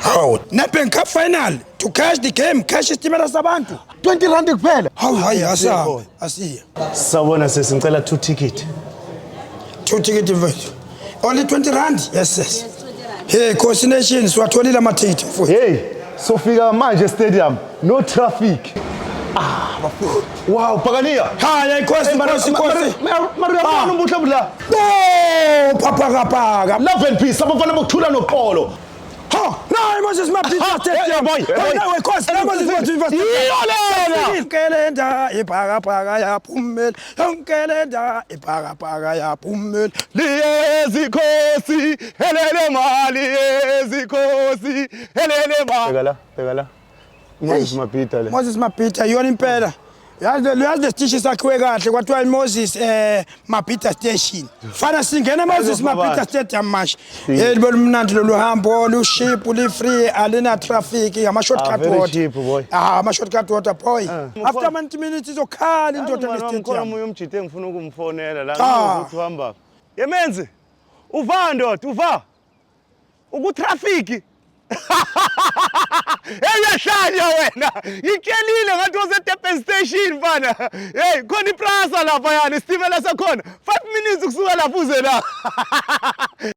Hawu, Nedbank Cup final to cash the game, cash isitimela sabantu. R20 kuphela. Hawu, hayi, asahambe, asiye. Sawubona sisi, ngicela two ticket. Two ticket, mfethu. Only R20. Yes. Hey, Khosi Nation, siwatholile amathikithi, mfowethu. Hey, sofika manje stadium, no traffic. Ah, bafowethu. Wow, Pakania. Hayi, Khosi, Khosi, Khosi. Maria, Ah. ubuhle bula. Oh, phapaka. Love and peace, abafana bokuthula noxolo. Ha, nayi Moses Mabhida Stadium. Hey, boy, hey, boy. Nawe Khosi, nayi Moses Mabhida Stadium. Yiyo lena. Yonke le nda ibhakabhaka yaphumela. Yonke le nda ibhakabhaka yaphumela. Liyezikhosi, helele mali yezikhosi, helele mali. Bheka la, bheka la. Moses Mabhida le. Moses Mabhida iyona impela. Yazi le sitishi sakhiwe kahle, kwathiwa iMoses Mabhida Station. Fana singena Moses Mabhida Stadium manje. Hey, libe lumnandi lolu hambo, lu-cheap, li-free, alina traffic, ama shortcut Ah, very water. cheap, boy. Ah, ama shortcut water, boy. After 90 minutes izokhala indoda Mngani wami, khona le-stadium. omunye umjide engifuna ukumfonela la, Cha. ngizwe ukuthi uhamba. Yemenzi. Uva ndoda, uva. Uku-traffic. Hey, uyahlanya wena. Ngitshelile ngathi use Station, mfana. Hey, khona iPrasa lapha yani, isitimela sakhona. 5 minutes kusuka lapho uze la.